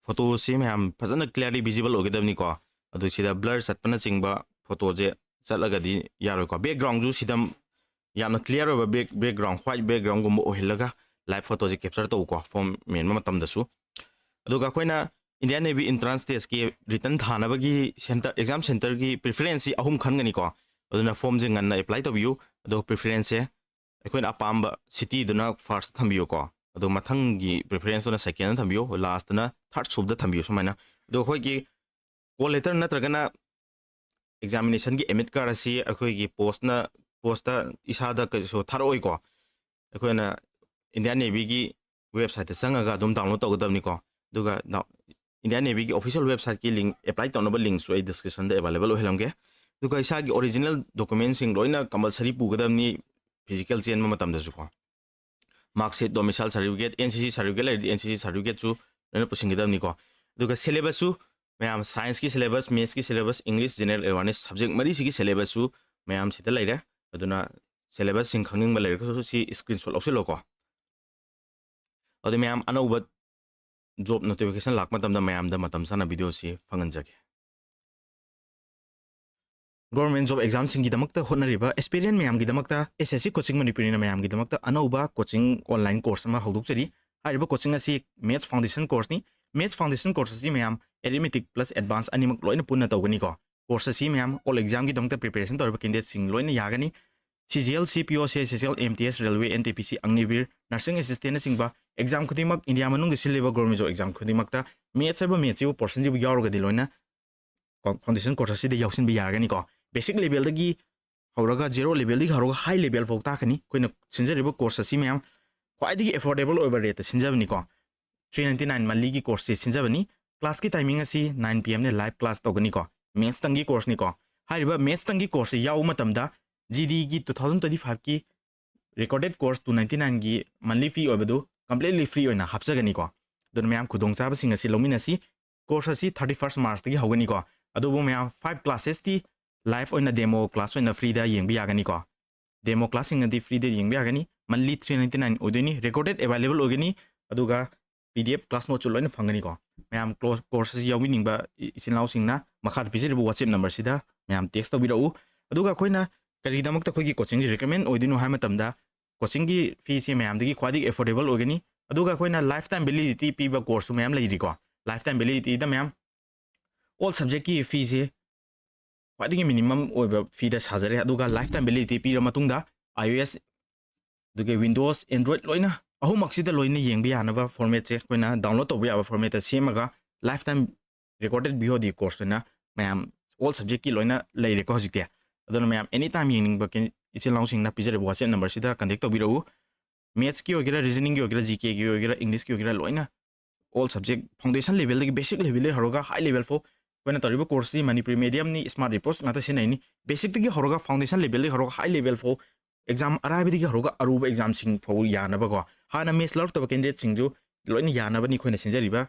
ꯐꯣꯇꯣꯁꯤ ꯃꯌꯥꯝ ꯐꯖꯅ ꯀ꯭ꯂꯤꯌꯥꯔꯂꯤ ꯚꯤꯖꯤꯕꯜ ꯑꯣꯏꯒꯗꯕꯅꯤꯀꯣ꯫ ꯑꯗꯨ ꯁꯤꯗ ꯕ꯭ꯂꯔ ꯆꯠꯄꯅꯆꯤꯡꯕ ꯐꯣꯇꯣꯁꯦ ꯆꯠꯂꯒꯗꯤ ꯌꯥꯔꯣꯏꯀꯣ꯫ ꯕꯦꯛꯒ꯭ꯔꯥꯎꯟꯁꯨ ꯁꯤꯗ ꯌꯥꯝꯅ ꯀ꯭ꯂꯤꯌꯥꯔ ꯑꯣꯏꯕ ꯕꯦꯛ ꯕꯦꯛꯒ꯭ꯔꯥꯎꯟ, ꯋꯥꯏꯠ ꯕꯦꯛꯒ꯭ꯔꯥꯎꯟꯒꯨꯝꯕ ꯑꯣꯏꯍꯜꯂꯒ ꯂꯥꯏꯚ ꯐꯣꯇꯣꯁꯦ ꯀꯦꯞꯆꯔ ꯇꯧꯀꯣ, ꯐꯣꯝ ꯃꯦꯟꯕ ꯃꯇꯝꯗꯁꯨ꯫ ꯑꯗꯨꯒ ꯑꯩꯈꯣꯏꯅ ꯏꯟꯗꯤꯌꯥꯟ ꯅꯦꯚꯤ ꯑꯦꯟꯇ꯭ꯔꯥꯟꯁ ꯇꯦꯁꯀꯤ ꯔꯤꯇꯟ ꯊꯥꯅꯕꯒꯤ ꯁꯦꯟꯇꯔ, ꯑꯦꯛꯖꯥꯝ ꯁꯦꯟꯇꯔꯒꯤ ꯄ꯭ꯔꯤꯐꯔꯦꯟꯁꯁꯤ ꯑꯍꯨꯝ ꯈꯟꯒꯅꯤꯀꯣ꯫ ꯑꯗꯨꯅ ꯐꯣꯝꯁꯦ ꯉꯟꯅ ꯑꯦꯄ꯭ꯂꯥꯏ ꯇꯧꯕꯤꯌꯨ꯫ ꯑꯗꯣ ꯄ꯭ꯔꯤꯐꯔꯦꯟꯁꯁꯦ ꯑꯩꯈꯣꯏꯅ ꯑꯄꯥꯝꯕ ꯁꯤꯇꯤꯗꯨꯅ ꯐꯥꯔꯁ ꯊꯝꯕꯤꯌꯨꯀꯣ꯫ ꯑꯗꯣ ꯃꯊꯪꯒꯤ ꯄ꯭ꯔꯤꯐꯔꯦꯟꯁꯇꯨꯅ ꯁꯦꯀꯦꯟꯗ ꯊꯝꯕꯤꯌꯨ, ꯂꯥꯁꯇꯅ ꯊꯥꯔꯠ ꯁꯨꯕꯗ ꯊꯝꯕꯤꯌꯨ ꯁꯨꯃꯥꯏꯅ꯫ ꯑꯗꯣ ꯑꯩꯈꯣꯏꯒꯤ ꯀꯣꯜ ꯂꯦꯇꯔ ꯅꯠꯇ꯭ꯔꯒꯅ ꯑꯦꯛꯖꯥꯃꯤꯅꯦꯁꯟꯒꯤ ꯑꯦꯗꯃꯤꯠ ꯀꯥꯔꯗ ꯑꯁꯤ ꯑꯩꯈꯣꯏꯒꯤ ꯄꯣꯁꯅ, ꯄꯣꯁꯇ ꯏꯁꯥꯗ ꯀꯩꯁꯨ ꯊꯥꯔꯛꯑꯣꯏꯀꯣ꯫ ꯑꯩꯈꯣꯏꯅ ꯏꯟꯗꯤꯌꯥꯟ ꯅꯦꯚꯤꯒꯤ ꯋꯦꯕꯁꯥꯏꯠꯇ ꯆꯪꯉꯒ ꯑꯗꯨꯝ ꯗꯥꯎꯟꯂꯣꯗ ꯇꯧꯒꯗꯕꯅꯤꯀꯣ꯫ ꯑꯗꯨꯒ ꯗꯥꯎ-, ꯏꯟꯗꯤꯌꯥꯟ ꯅꯦꯚꯤꯒꯤ ꯑꯣꯐꯤꯁꯤꯌꯦꯜ ꯋꯦꯕꯁꯥꯏꯠꯀꯤ ꯂꯤꯡ, ꯑꯦꯄ꯭ꯂꯥꯏ ꯇꯧꯅꯕ ꯂꯤꯡꯁꯨ ꯑꯩ ꯗꯤꯁꯀ꯭ꯔꯤꯞꯁꯟꯗ ꯑꯦꯕꯥꯏꯂꯦꯕꯜ ꯑꯣꯏꯍꯜꯂꯝꯒꯦ꯫ ꯑꯗꯨꯒ ꯏꯁꯥꯒꯤ ꯑꯣꯔꯤꯖꯤꯅꯦꯜ ꯗꯣꯀꯨꯃꯦꯟꯁꯤꯡ ꯂꯣꯏꯅ ꯀꯝꯄꯜꯁꯔꯤ ꯄꯨꯒꯗꯕꯅꯤ꯫ ꯐꯤꯖꯤꯀꯦꯜ ꯆꯦꯟꯕ ꯃꯇꯝꯗꯁꯨꯀꯣ꯫ Marksheet, domicile certificate, N C C certificate ꯂꯩꯔꯗꯤ ꯑꯦꯟ ꯁꯤ ꯁꯤ ꯁꯥꯔꯇꯤꯐꯤꯀꯦꯠꯁꯨ ꯂꯣꯏꯅ ꯄꯨꯁꯤꯟꯒꯗꯕꯅꯤꯀꯣ꯫ ꯑꯗꯨꯒ ꯁꯤꯂꯦꯕꯁꯁꯨ ꯃꯌꯥꯝ ꯁꯥꯏꯟꯁꯀꯤ ꯁꯤꯂꯦꯕꯁ, ꯃꯦꯠꯁꯀꯤ syllabus, English, general awareness, subject ꯃꯔꯤꯁꯤꯒꯤ ꯁꯤꯂꯦꯕꯁꯁꯨ ꯃꯌꯥꯝ ꯁꯤꯗ ꯂꯩꯔꯦ꯫ ꯑꯗꯨꯅ ꯁꯤꯂꯦꯕꯁꯁꯤꯡ ꯈꯪꯅꯤꯡꯕ ꯂꯩꯔꯒꯁꯨ ꯁꯤ ꯁ꯭ꯀ꯭ꯔꯤꯟꯁꯣꯠ ꯂꯧꯁꯤꯜꯂꯣꯀꯣ꯫ ꯑꯗꯨ ꯃꯌꯥꯝ ꯑꯅꯧꯕ ꯖꯣꯕ ꯅꯣꯇꯤꯐꯤꯀꯦꯁꯟ ꯂꯥꯛꯄ ꯃꯇꯝꯗ ꯃꯌꯥꯝꯗ ꯃꯇꯝ ꯆꯥꯅ ꯚꯤꯗꯤꯑꯣꯁꯤ ꯐꯪꯍꯟꯖꯒꯦ꯫ ꯒꯣꯔꯃꯦꯟ ꯖꯣꯕ ꯑꯦꯛꯖꯥꯝꯁꯤꯡꯒꯤꯗꯃꯛꯇ ꯍꯣꯠꯅꯔꯤꯕ ꯑꯦꯁꯄꯤꯔꯦꯟ ꯃꯌꯥꯝꯒꯤꯗꯃꯛꯇ ꯑꯦꯁ ꯑꯦꯁ ꯁꯤ ꯀꯣꯆꯤꯡ ꯃꯅꯤꯄꯨꯔꯤꯅ ꯃꯌꯥꯝꯒꯤꯗꯃꯛꯇ ꯑꯅꯧꯕ ꯀꯣꯆꯤꯡ ꯑꯣꯟꯂꯥꯏꯟ ꯀꯣꯔꯁ ꯑꯃ ꯍꯧꯗꯣꯛꯆꯔꯤ꯫ ꯍꯥꯏꯔꯤꯕ ꯀꯣꯆꯤꯡ ꯑꯁꯤ ꯃꯦꯠꯁ ꯐꯥꯎꯟꯗꯦꯁꯟ ꯀꯣꯔꯁꯅꯤ꯫ ꯃꯦꯠꯁ ꯐꯥꯎꯟꯗꯦꯁꯟ ꯀꯣꯔꯁ ꯑꯁꯤ ꯃꯌꯥꯝ ꯑꯦꯔꯤꯊꯃꯦꯇꯤꯛ ꯄ꯭ꯂꯁ ꯑꯦꯗꯚꯥꯟꯁ ꯑꯅꯤꯃꯛ ꯂꯣꯏꯅ ꯄꯨꯟꯅ ꯇꯧꯒꯅꯤꯀꯣ꯫ ꯀꯣꯔꯁ ꯑꯁꯤ ꯃꯌꯥꯝ ꯑꯣꯜ ꯑꯦꯛꯖꯥꯝꯒꯤꯗꯃꯛꯇ ꯄ꯭ꯔꯤꯄꯦꯔꯦꯁꯟ ꯇꯧꯔꯤꯕ ꯀꯦꯟꯗꯤꯗꯦꯠꯁꯤꯡ ꯂꯣꯏꯅ ꯌꯥꯒꯅꯤ꯫ ꯁꯤ ꯖꯤ ꯑꯦꯜ, ꯁꯤ P O, C H S L, M T S, railway, N T P C, Agniveer, ꯅꯔꯁꯤꯡ ꯑꯦꯁꯤꯁꯇꯦꯟꯅꯆꯤꯡꯕ ꯑꯦꯛꯖꯥꯝ ꯈꯨꯗꯤꯡꯃꯛ ꯏꯟꯗꯤꯌꯥ ꯃꯅꯨꯡꯗ ꯁꯤꯜꯂꯤꯕ ꯒꯣꯔꯃꯦꯟ ꯖꯣꯕ ꯑꯦꯛꯖꯥꯝ ꯈꯨꯗꯤꯡꯃꯛꯇ ꯃꯦꯠꯁ ꯍꯥꯏꯕ ꯃꯦꯠꯁꯁꯤꯕꯨ ꯄꯣꯔꯁꯟꯁꯤꯕꯨ ꯌꯥꯎꯔꯒꯗꯤ ꯂꯣꯏꯅ ꯐꯥꯎꯟꯗꯦꯁꯟ ꯀꯣꯔꯁ ꯑꯁꯤꯗ ꯌꯥꯎꯁꯤꯟꯕ ꯌꯥꯔꯒꯅꯤꯀꯣ꯫ ꯕꯦꯁꯤꯛ ꯂꯦꯚꯦꯜꯗꯒꯤ ꯍꯧꯔꯒ, ꯖꯦꯔꯣ ꯂꯦꯚꯦꯜꯗꯒꯤ ꯍꯧꯔꯒ ꯍꯥꯏ ꯂꯦꯚꯦꯜ ꯐꯥꯎ ꯇꯥꯛꯀꯅꯤ꯫ ꯑꯩꯈꯣꯏꯅ ꯁꯤꯟꯖꯔꯤꯕ ꯀꯣꯔꯁ ꯑꯁꯤ ꯃꯌꯥꯝ ꯈ꯭ꯋꯥꯏꯗꯒꯤ ꯑꯦꯐꯣꯔꯗꯦꯕꯜ ꯑꯣꯏꯕ ꯔꯦꯠꯇ ꯁꯤꯟꯖꯕꯅꯤꯀꯣ꯫ ꯊ꯭ꯔꯤ ꯅꯥꯏꯟꯇꯤ ꯅꯥꯏꯟ ꯃꯟꯂꯤꯒꯤ ꯀꯣꯔꯁꯁꯤ ꯁꯤꯟꯖꯕꯅꯤ꯫ ꯀ꯭ꯂꯥꯁꯀꯤ ꯇꯥꯏꯃꯤꯡ ꯑꯁꯤ ꯅꯥꯏꯟ ꯄꯤ ꯑꯦꯝꯅ ꯂꯥꯏꯚ ꯀ꯭ꯂꯥꯁ ꯇꯧꯒꯅꯤꯀꯣ꯫ ꯃꯦꯠꯁꯇꯪꯒꯤ ꯀꯣꯔꯁꯅꯤꯀꯣ꯫ ꯍꯥꯏꯔꯤꯕ ꯃꯦꯠꯁꯇꯪꯒꯤ ꯀꯣꯔꯁꯁꯤ ꯌꯥꯎꯕ ꯃꯇꯝꯗ ꯖꯤ ꯗꯤꯒꯤ ꯇꯨ ꯊꯥꯎꯖꯟ ꯇ꯭ꯋꯦꯟꯇꯤ ꯐꯥꯏꯚꯀꯤ ꯔꯦꯀꯣꯔꯗꯦꯠ ꯀꯣꯔꯁ ꯇꯨ ꯅꯥꯏꯟꯇꯤ ꯅꯥꯏꯟꯒꯤ ꯃꯟꯂꯤ ꯐꯤ ꯑꯣꯏꯕꯗꯨ ꯀꯝꯄ꯭ꯂꯤꯠꯂꯤ ꯐ꯭ꯔꯤ ꯑꯣꯏꯅ ꯍꯥꯞꯆꯒꯅꯤꯀꯣ꯫ ꯑꯗꯨꯅ ꯃꯌꯥꯝ ꯈꯨꯗꯣꯡꯆꯥꯕꯁꯤꯡ ꯑꯁꯤ ꯂꯧꯃꯤꯟꯅꯁꯤ꯫ ꯀꯣꯔꯁ ꯑꯁꯤ ꯊꯥꯔꯇꯤ ꯐꯥꯔꯁ ꯃꯥꯔꯆꯇꯒꯤ ꯍꯧꯒꯅꯤꯀꯣ꯫ ꯑꯗꯨꯕꯨ ꯃꯌꯥꯝ ꯐꯥꯏꯚ ꯀ꯭ꯂꯥꯁꯦꯁꯇꯤ ꯂꯥꯏꯚ ꯑꯣꯏꯅ ꯗꯦꯃꯣ ꯀ꯭ꯂꯥꯁ ꯑꯣꯏꯅ ꯐ꯭ꯔꯤꯗ ꯌꯦꯡꯕ ꯌꯥꯒꯅꯤꯀꯣ꯫ ꯗꯦꯃꯣ ꯀ꯭ꯂꯥꯁꯁꯤꯡ ꯑꯗꯤ ꯐ꯭ꯔꯤꯗ ꯌꯦꯡꯕ ꯌꯥꯒꯅꯤ꯫ ꯃꯟꯂꯤ ꯊ꯭ꯔꯤ ꯅꯥꯏꯟꯇꯤ ꯅꯥꯏꯟ ꯑꯣꯏꯗꯣꯏꯅꯤ꯫ ꯔꯦꯀꯣꯔꯗꯦꯠ ꯑꯦꯕꯥꯏꯂꯦꯕꯜ ꯑꯣꯏꯒꯅꯤ꯫ ꯑꯗꯨꯒ ꯄꯤ ꯗꯤ ꯑꯦꯐ ꯀ꯭ꯂꯥꯁ ꯅꯣꯠꯁꯨ ꯂꯣꯏꯅ ꯐꯪꯒꯅꯤꯀꯣ꯫ ꯃꯌꯥꯝ ꯀ꯭ꯂꯣ-, ꯀꯣꯔꯁ ꯑꯁꯤ ꯌꯥꯎꯕꯤꯅꯤꯡꯕ ꯏ-, ꯏꯆꯤꯜ ꯏꯅꯥꯎꯁꯤꯡꯅ ꯃꯈꯥꯗ ꯄꯤꯖꯔꯤꯕ ꯋꯥꯆꯦꯞ ꯅꯝꯕꯔꯁꯤꯗ ꯃꯌꯥꯝ ꯇꯦꯛꯁ ꯇꯧꯕꯤꯔꯛꯎ꯫ ꯑꯗꯨꯒ ꯑꯩꯈꯣꯏꯅ ꯀꯔꯤꯒꯤꯗꯃꯛꯇ ꯑꯩꯈꯣꯏꯒꯤ ꯀꯣꯆꯤꯡꯁꯤ ꯔꯤꯀꯃꯦꯟ ꯑꯣꯏꯗꯣꯏꯅꯣ ꯍꯥꯏꯕ ꯃꯇꯝꯗ, ꯀꯣꯆꯤꯡꯒꯤ ꯐꯤꯁꯤ ꯃꯌꯥꯝꯗꯒꯤ ꯈ꯭ꯋꯥꯏꯗꯒꯤ ꯑꯦꯐꯣꯔꯗꯦꯕꯜ ꯑꯣꯏꯒꯅꯤ꯫ ꯑꯗꯨꯒ ꯑꯩꯈꯣꯏꯅ ꯂꯥꯏꯐ ꯇꯥꯏꯝ ꯚꯦꯂꯤꯗꯤꯇꯤ ꯄꯤꯕ ꯀꯣꯔꯁꯁꯨ ꯃꯌꯥꯝ ꯂꯩꯔꯤꯀꯣ꯫ ꯂꯥꯏꯐ ꯇꯥꯏꯝ ꯚꯦꯂꯤꯗꯤꯇꯤꯗ ꯃꯌꯥꯝ ꯑꯣꯜ ꯁꯕꯖꯦꯛꯀꯤ ꯐꯤꯁꯤ ꯈ꯭ꯋꯥꯏꯗꯒꯤ ꯃꯤꯅꯤꯃꯝ ꯑꯣꯏꯕ ꯐꯤꯗ ꯁꯥꯖꯔꯦ꯫ ꯑꯗꯨꯒ ꯂꯥꯏꯐ ꯇꯥꯏꯝ ꯚꯦꯂꯤꯗꯤꯇꯤ ꯄꯤꯔ ꯃꯇꯨꯡꯗ, ꯑꯥꯏ ꯑꯣ ꯑꯦꯁ, ꯑꯗꯨꯒ ꯋꯤꯟꯗꯣꯁ, ꯑꯦꯟꯗ꯭ꯔꯣꯏꯗ ꯂꯣꯏꯅ, ꯑꯍꯨꯝꯃꯛꯁꯤꯗ ꯂꯣꯏꯅ ꯌꯦꯡꯕ ꯌꯥꯅꯕ ꯐꯣꯔꯃꯦꯠꯁꯦ ꯑꯩꯈꯣꯏꯅ ꯗꯥꯎꯟꯂꯣꯗ ꯇꯧꯕ ꯌꯥꯕ ꯐꯣꯔꯃꯦꯠꯇ ꯁꯦꯝꯃꯒ, life time recorded V O ꯗꯤ ꯀꯣꯔꯁ ꯑꯣꯏꯅ ꯃꯌꯥꯝ ꯑꯣꯜ ꯁꯕꯖꯦꯛꯀꯤ ꯂꯣꯏꯅ ꯂꯩꯔꯦꯀꯣ ꯍꯧꯖꯤꯛꯇꯤ꯫ ꯑꯗꯨꯅ ꯃꯌꯥꯝ ꯑꯦꯅꯤ ꯇꯥꯏꯝ ꯌꯦꯡꯅꯤꯡꯕ ꯀꯦꯟ-, ꯏꯆꯤꯜ ꯏꯅꯥꯎꯁꯤꯡꯅ ꯄꯤꯖꯔꯤꯕ ꯋꯥꯆꯦꯞ ꯅꯝꯕꯔꯁꯤꯗ ꯀꯟꯇꯦꯛ ꯇꯧꯕꯤꯔꯛꯎ꯫ ꯃꯦꯠꯁꯀꯤ ꯑꯣꯏꯒꯦꯔꯥ, ꯔꯤꯖꯅꯤꯡꯒꯤ ꯑꯣꯏꯒꯦꯔꯥ, ꯖꯤ ꯀꯦꯒꯤ ꯑꯣꯏꯒꯦꯔꯥ, ꯏꯪꯂꯤꯁꯀꯤ ꯑꯣꯏꯒꯦꯔꯥ, ꯂꯣꯏꯅ ꯑꯣꯜ ꯁꯕꯖꯦꯛ, ꯐꯥꯎꯟꯗꯦꯁꯟ ꯂꯦꯚꯦꯜꯗꯒꯤ, ꯕꯦꯁꯤꯛ ꯂꯦꯚꯦꯜꯗꯒꯤ ꯍꯧꯔꯒ ꯍꯥꯏ ꯂꯦꯚꯦꯜ ꯐꯥꯎ꯫ ꯑꯩꯈꯣꯏꯅ ꯇꯧꯔꯤꯕ ꯀꯣꯔꯁꯁꯤ ꯃꯅꯤꯄꯨꯔꯤ ꯃꯦꯗꯤꯌꯝꯅꯤ, ꯁ꯭ꯃꯥꯔꯠ ꯔꯤꯄꯣꯔꯠꯁ ꯉꯥꯛꯇ ꯁꯤꯖꯤꯟꯅꯩꯅꯤ꯫ ꯕꯦꯁꯤꯛꯇꯒꯤ ꯍꯧꯔꯒ, ꯐꯥꯎꯟꯗꯦꯁꯟ ꯂꯦꯚꯦꯜꯗꯒꯤ ꯍꯧꯔꯒ ꯍꯥꯏ ꯂꯦꯚꯦꯜ ꯐꯥꯎ, ꯑꯦꯛꯖꯥꯝ ꯑꯔꯥꯏꯕꯗꯒꯤ ꯍꯧꯔꯒ ꯑꯔꯨꯕ ꯑꯦꯛꯖꯥꯝꯁꯤꯡ ꯐꯥꯎ ꯌꯥꯅꯕꯀꯣ, ꯍꯥꯟꯅ ꯃꯦꯠꯁ ꯂꯧꯔꯛꯇꯕ ꯀꯦꯟꯗꯤꯗꯦꯠꯁꯤꯡꯁꯨ ꯂꯣꯏꯅ ꯌꯥꯅꯕꯅꯤ ꯑꯩꯈꯣꯏꯅ ꯁꯤꯟꯖꯔꯤꯕ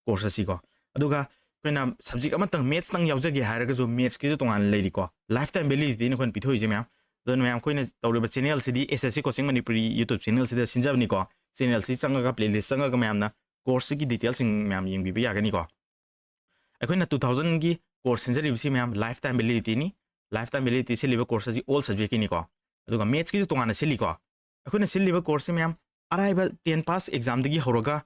ꯀꯣꯔꯁ ꯑꯁꯤꯀꯣ꯫ ꯑꯗꯨꯒ ꯑꯩꯈꯣꯏꯅ ꯁꯕꯖꯦꯛ ꯑꯃꯇꯪ ꯃꯦꯠꯁꯇꯪ ꯌꯥꯎꯖꯒꯦ ꯍꯥꯏꯔꯒꯁꯨ, ꯃꯦꯠꯁꯀꯤꯁꯨ ꯇꯣꯉꯥꯟꯅ ꯂꯩꯔꯤꯀꯣ꯫ ꯂꯥꯏꯐ ꯇꯥꯏꯝ ꯚꯦꯂꯤꯗꯤꯇꯤꯅ ꯑꯩꯈꯣꯏꯅ ꯄꯤꯊꯣꯛꯏꯁꯦ ꯃꯌꯥꯝ꯫ ꯑꯗꯨꯅ ꯃꯌꯥꯝ, ꯑꯩꯈꯣꯏꯅ ꯇꯧꯔꯤꯕ ꯆꯦꯅꯦꯜꯁꯤꯗꯤ S S C coaching Manipuri YouTube ꯆꯦꯅꯦꯜꯁꯤꯗ ꯁꯤꯟꯖꯕꯅꯤꯀꯣ꯫ ꯆꯦꯅꯦꯜꯁꯤ ꯆꯪꯉꯒ, ꯄ꯭ꯂꯦꯂꯤꯁ ꯆꯪꯉꯒ ꯃꯌꯥꯝꯅ courseꯁꯤꯒꯤ detailꯁꯤꯡ ꯃꯌꯥꯝ ꯌꯦꯡꯕꯤꯕ ꯌꯥꯒꯅꯤꯀꯣ꯫ ꯑꯩꯈꯣꯏꯅ two thousandꯒꯤ course ꯁꯤꯟꯖꯔꯤꯕꯁꯤ ꯃꯌꯥꯝ lifetime validityꯅꯤ꯫ Lifetime validity ꯁꯤꯜꯂꯤꯕ course ꯑꯁꯤ all subjectꯀꯤꯅꯤꯀꯣ꯫ ꯑꯗꯨꯒ mathsꯀꯤꯁꯨ ꯇꯣꯉꯥꯟꯅ ꯁꯤꯜꯂꯤꯀꯣ꯫ ꯑꯩꯈꯣꯏꯅ ꯁꯤꯜꯂꯤꯕ courseꯁꯤ ꯃꯌꯥꯝ ꯑꯔꯥꯏꯕ ten pass examꯗꯒꯤ ꯍꯧꯔꯒ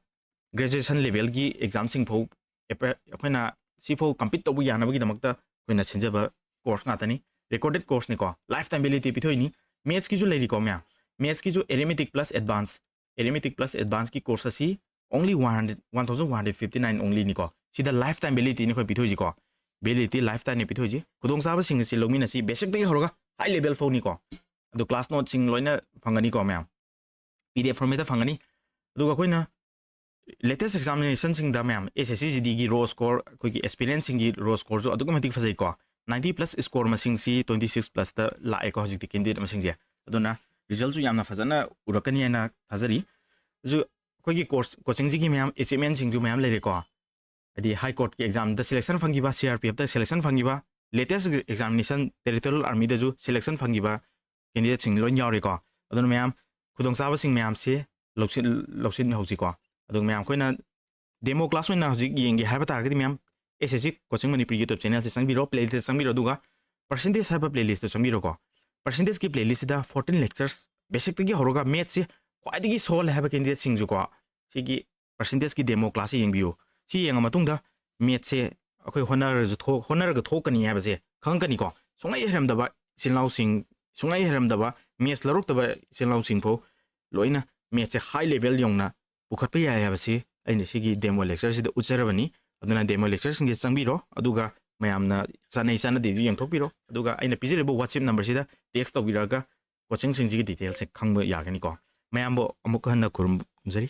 graduation levelꯒꯤ examꯁꯤꯡ ꯐꯥꯎ ꯑꯩꯈꯣꯏꯅ ꯁꯤꯐꯥꯎ compete ꯇꯧꯕ ꯌꯥꯅꯕꯒꯤꯗꯃꯛꯇ ꯑꯩꯈꯣꯏꯅ ꯁꯤꯟꯖꯕ course ꯉꯥꯛꯇꯅꯤ꯫ Recorded courseꯅꯤꯀꯣ꯫ Lifetime validity ꯄꯤꯊꯣꯛꯏꯅꯤ꯫ Mathsꯀꯤꯁꯨ ꯂꯩꯔꯤꯀꯣ ꯃꯌꯥꯝ꯫ Mathsꯀꯤꯁꯨ Arithmetic plus Advance, Arithmetic plus Advanceꯀꯤ course ꯑꯁꯤ only one hundred, one thousand one hundred fifty nine onlyꯅꯤꯀꯣ꯫ ꯁꯤꯗ lifetime validityꯅꯤ ꯑꯩꯈꯣꯏ ꯄꯤꯊꯣꯛꯏꯁꯤꯀꯣ꯫ Validity lifetimeꯅꯤ ꯄꯤꯊꯣꯛꯏꯁꯤ꯫ ꯈꯨꯗꯣꯡꯆꯥꯕꯁꯤꯡ ꯑꯁꯤ ꯂꯧꯃꯤꯟꯅꯁꯤ, basicꯇꯒꯤ ꯍꯧꯔꯒ high level ꯐꯥꯎꯅꯤꯀꯣ꯫ ꯑꯗꯨ class noteꯁꯤꯡ ꯂꯣꯏꯅ ꯐꯪꯒꯅꯤꯀꯣ ꯃꯌꯥꯝ꯫ PDF formatꯇ ꯐꯪꯒꯅꯤ꯫ ꯑꯗꯨꯒ ꯑꯩꯈꯣꯏꯅ latest examinationꯁꯤꯡꯗ ꯃꯌꯥꯝ SSC GDꯒꯤ raw score, ꯑꯩꯈꯣꯏꯒꯤ aspirantꯁꯤꯡꯒꯤ raw scoreꯁꯨ ꯑꯗꯨꯛꯀꯤ ꯃꯇꯤꯛ ꯐꯖꯩꯀꯣ꯫ Ninety plus score ꯃꯁꯤꯡꯁꯤ twenty six plusꯇ ꯂꯥꯛꯑꯦꯀꯣ ꯍꯧꯖꯤꯛꯇꯤ candidate ꯃꯁꯤꯡꯁꯦ꯫ ꯑꯗꯨꯅ resultꯁꯨ ꯌꯥꯝꯅ ꯐꯖꯅ ꯎꯔꯛꯀꯅꯤ ꯍꯥꯏꯅ ꯊꯥꯖꯔꯤ꯫ ꯑꯗꯨ ꯑꯩꯈꯣꯏꯒꯤ course, coachingꯁꯤꯒꯤ ꯃꯌꯥꯝ achievementꯁꯤꯡꯁꯨ ꯃꯌꯥꯝ ꯂꯩꯔꯦꯀꯣ꯫ ꯍꯥꯏꯗꯤ High Courtꯀꯤ examꯗ selection ꯐꯪꯈꯤꯕ, CRPFꯇ selection ꯐꯪꯈꯤꯕ, latest examination Territorial Armyꯗꯁꯨ selection ꯐꯪꯈꯤꯕ candidateꯁꯤꯡ ꯂꯣꯏ ꯌꯥꯎꯔꯦꯀꯣ꯫ ꯑꯗꯨꯅ ꯃꯌꯥꯝ ꯈꯨꯗꯣꯡꯆꯥꯕꯁꯤꯡ ꯃꯌꯥꯝꯁꯦ ꯂꯧꯁꯤꯟ-, ꯂꯧꯁꯤꯟꯍꯧꯁꯤꯀꯣ꯫ ꯑꯗꯨꯒ ꯃꯌꯥꯝ ꯑꯩꯈꯣꯏꯅ demo class ꯑꯣꯏꯅ ꯍꯧꯖꯤꯛ ꯌꯦꯡꯒꯦ ꯍꯥꯏꯕ ꯇꯥꯔꯒꯗꯤ ꯃꯌꯥꯝ SSC Coaching Manipur YouTube channelꯁꯦ ꯆꯪꯕꯤꯔꯣ, playlistꯇ ꯆꯪꯕꯤꯔꯣ, ꯑꯗꯨꯒ percentage ꯍꯥꯏꯕ playlistꯇ ꯆꯪꯕꯤꯔꯣꯀꯣ꯫ Percentageꯀꯤ playlistꯁꯤꯗ fourteen lectures, basicꯇꯒꯤ ꯍꯧꯔꯒ mathsꯁꯦ ꯈ꯭ꯋꯥꯏꯗꯒꯤ ꯁꯣꯜꯂꯦ ꯍꯥꯏꯕ candidateꯁꯤꯡꯁꯨꯀꯣ, ꯁꯤꯒꯤ percentageꯀꯤ demo classꯁꯦ ꯌꯦꯡꯕꯤꯌꯨ꯫ ꯁꯤ ꯌꯦꯡꯉ ꯃꯇꯨꯡꯗ mathsꯁꯦ ꯑꯩꯈꯣꯏ ꯍꯣꯠꯅꯔꯁꯨ ꯊꯣꯛ-, ꯍꯣꯠꯅꯔꯒ ꯊꯣꯛꯀꯅꯤ ꯍꯥꯏꯕꯁꯦ ꯈꯪꯉꯛꯀꯅꯤꯀꯣ꯫ ꯁꯨꯡꯍꯩ ꯍꯩꯔꯝꯗꯕ ꯏꯆꯤꯜ ꯏꯅꯥꯎꯁꯤꯡ, ꯁꯨꯡꯍꯩ ꯍꯩꯔꯝꯗꯕ, maths ꯂꯧꯔꯛꯇꯕ ꯏꯆꯤꯜ ꯏꯅꯥꯎꯁꯤꯡ ꯐꯥꯎ ꯂꯣꯏꯅ mathsꯁꯦ high level ꯌꯧꯅ ꯄꯨꯈꯠꯄ ꯌꯥꯏ ꯍꯥꯏꯕꯁꯤ ꯑꯩꯅ ꯁꯤꯒꯤ demo lectureꯁꯤꯗ ꯎꯠꯆꯔꯕꯅꯤ꯫ ꯑꯗꯨꯅ demo lectureꯁꯤꯡꯁꯦ ꯆꯪꯕꯤꯔꯣ, ꯑꯗꯨꯒ ꯃꯌꯥꯝꯅ ꯆꯥꯅꯩ ꯆꯥꯅꯗꯦꯗꯨ ꯌꯦꯡꯊꯣꯛꯄꯤꯔꯣ꯫ ꯑꯗꯨꯒ ꯑꯩꯅ ꯄꯤꯖꯔꯤꯕ WhatsApp numberꯁꯤꯗ text ꯇꯧꯕꯤꯔꯛꯑꯒ coachingꯁꯤꯡꯁꯤꯒꯤ detailsꯁꯦ ꯈꯪꯕ ꯌꯥꯒꯅꯤꯀꯣ꯫ ꯃꯌꯥꯝꯕꯨ ꯑꯃꯨꯛ ꯍꯟꯅ ꯈꯨꯔꯨꯝꯖꯔꯤ꯫